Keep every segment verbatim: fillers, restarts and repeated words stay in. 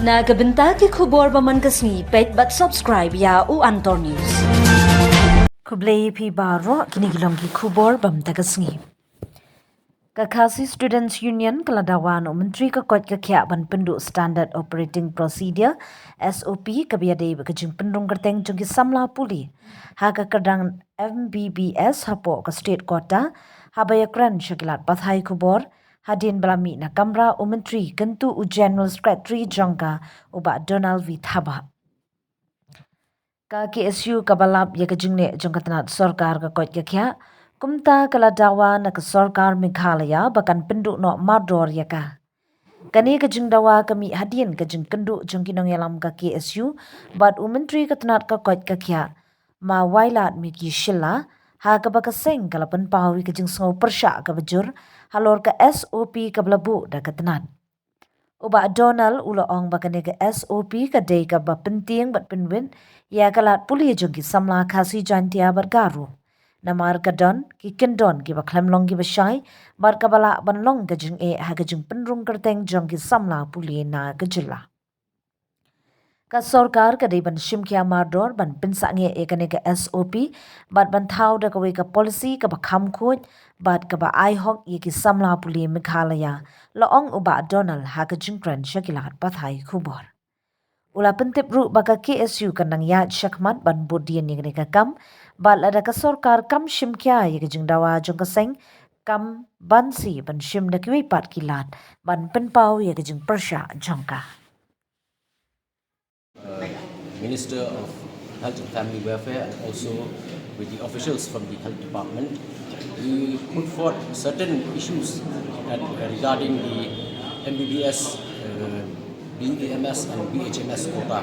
Na ka bynta ki khubor ba man ka sngi, peit bad subscribe ïa u Antor News. Khublei phi baroh, kine ki long ki khubor ba man ka sngi. Ka Khasi Students Union ka la dawa na u Myntri ka koit ka khiah ban pynduh Standard Operating Procedure, S O P, kaba ïadei bad ka jingpynrung kyrteng jong ki samla pule ha ka kyrdan M B B S hapoh ka State Quota, haba ïakren sha ki lad pathai khubor hadien ba la mih na kamra u Myntri kyntu u General Secretary jong ka, u Bah Donald V Thabah. Ka K S U kaba lap ïa ka jingneh jong ka tnat sorkar ka koit ka khiah, kumta ka la dawa na ka sorkar Meghalaya ba kan pynduh noh mardor ïa ka. Kane ka jingdawa ka mih hadien ka jingkynduh jong ki nongïalam ka K S U bad u Myntri ka tnat ka koit ka khiah, Ma Wailadmiki Shylla, ha kaba ka seng ka la pynpaw ïa ka jingsngew pyrshah kaba jur halor ka S O P kaba la buh da ka tnat. U Bah Donald u la ong ba kane ka S O P ka dei kaba pyntieng bad pynwit ïa ka lad pule jong ki samla Khasi, Jaiñtia bad Garo. Namar ka don ki kyndon kiba khlem long kiba shai bad kaba lah ban long ka jingeh ha ka jingpynrung kyrteng jong ki samla pule na ka jylla. Ka sorkar ka dei ban shim khia mardor ban pynsangeh ïa kane ka S O P bad ban thaw da kawei ka policy kaba kham khuid bad kaba ai hok ïa ki samla pule Meghalaya, la ong u Bah Donald ha ka jingkren sha ki lad pathai khubor. U la pyntip ruh ba ka K S U kan nang ïaid shakhmat ban bud dien ïa kane ka kam, bad lada ka sorkar kam shim khia ïa ka jingdawa jong ka seng, kam banse ban shim da kiwei pat ki lad ban pynpaw ïa ka jingpyrshah jong ka. uh, Minister of Health and Family Welfare and also with the officials from the health department, we put forth certain issues that uh, regarding the M B B S, uh, B A M S and B H M S quota.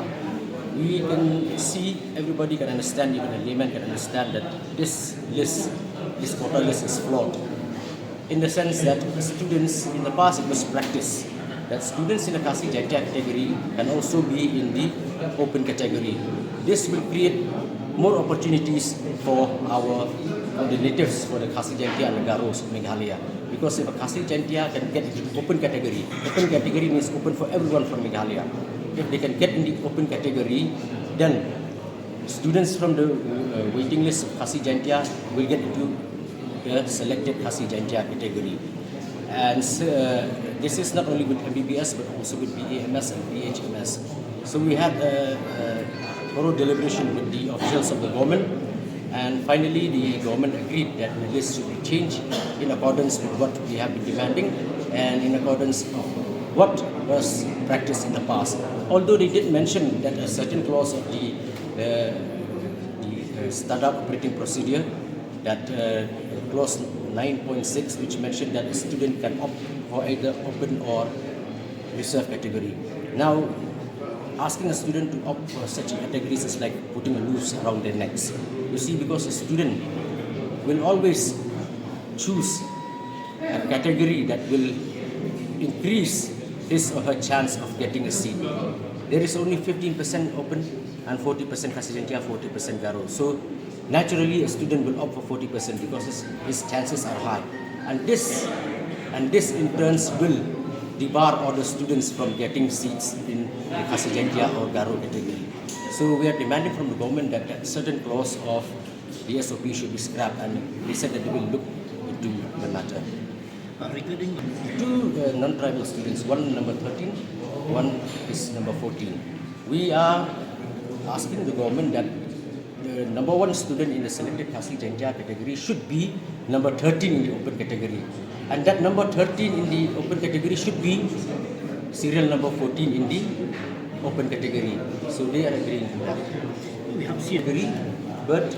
We can see, everybody can understand, even a layman can understand that this list, this quota list is flawed. In the sense that students, in the past it was practiced that students in the Khasi Jaintia category can also be in the open category. This will create more opportunities for our, for the natives, for the Khasi Jaintia and the Garos of Meghalaya. Because if a Khasi Jaintia can get into the open category, open category means open for everyone from Meghalaya. If they can get in the open category, then students from the uh, waiting list of Khasi Jaintia will get into the selected Khasi Jaintia category. And uh, this is not only with M B B S but also with B A M S and B H M S. So we had a, a thorough deliberation with the officials of the government, and finally the government agreed that the list should be changed in accordance with what we have been demanding and in accordance of what was practiced in the past. Although they did mention that a certain clause of the, uh, the uh, standard operating procedure, that uh, clause nine point six, which mentioned that a student can opt for either open or reserve category. Now, asking a student to opt for such categories is like putting a noose around their necks. You see, because a student will always choose a category that will increase his or her chance of getting a seat. There is only fifteen percent open and forty percent Khasi Jaintia, forty percent Garo. So naturally, a student will opt for forty percent because his, his chances are high. And this, and this in turns will debar other students from getting seats in the Khasi Jaintia or Garo category. So we are demanding from the government that that certain clause of the S O P should be scrapped, and they said that they will look into the matter. Uh, regarding two uh, non-tribal students, one number thirteen, one is number fourteen. We are asking the government that the number one student in the selected Khasi Jaintia category should be number thirteen in the open category. And that number thirteen in the open category should be serial number fourteen in the open category. So they are agreeing to that. We have seen agree, but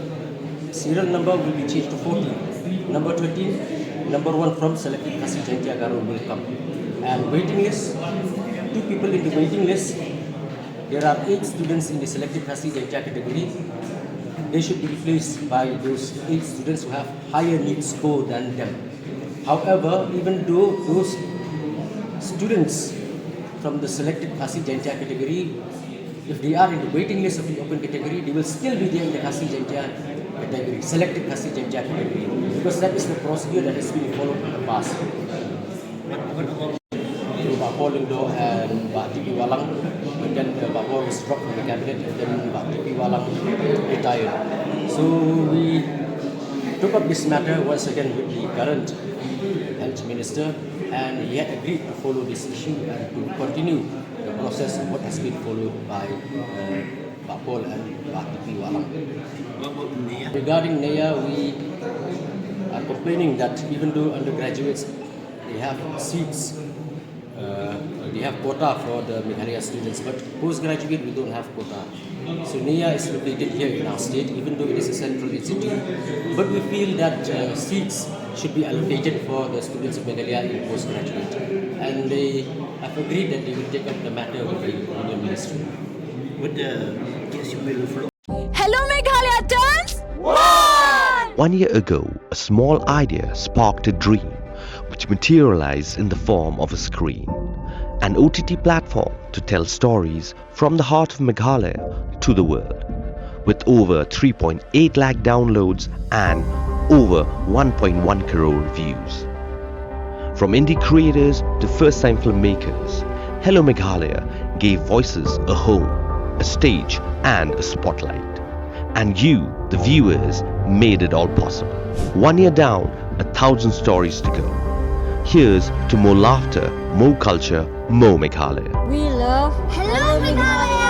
serial number will be changed to fourteen. Number thirteen, number one from selected Khasi Jaintia Garo will come. And waiting list, two people in the waiting list. There are eight students in the selected Khasi Jaintia category. They should be replaced by those eight students who have higher NEET score than them. However, even though those students from the selected Khasi Jaintia category, if they are in the waiting list of the open category, they will still be there in the Khasi Jaintia category, selected Khasi Jaintia category, because that is the procedure that has been followed in the past. Paul Lyngdoh and Bah T P Wahlang. But then uh, Bah Paul was dropped from the cabinet, and then Bah T P Wahlang retired. So we took up this matter once again with the current health minister, and he had agreed to follow this issue and to continue the process of what has been followed by uh, Bah Paul and Bah T P Wahlang. Regarding Naya, we are complaining that even though undergraduates, they have seats, uh, they have quota for the Meghalaya students, but postgraduate, we don't have quota. So Naya is located here in our state, even though it is a central institute. But we feel that uh, seats should be allocated for the students of Meghalaya in postgraduate. And they have agreed that they will take up the matter with the Union Ministry. With the K S U P floor. Hello Meghalaya turns one! One year ago, a small idea sparked a dream which materialized in the form of a screen, an O T T platform to tell stories from the heart of Meghalaya to the world, with over three point eight lakh downloads and over one point one crore views. From indie creators to first time filmmakers, Hello Meghalaya gave voices a home, a stage, and a spotlight. And you, the viewers, made it all possible. One year down, a thousand stories to go. Here's to more laughter, more culture, more Meghalaya. We love Hello Meghalaya.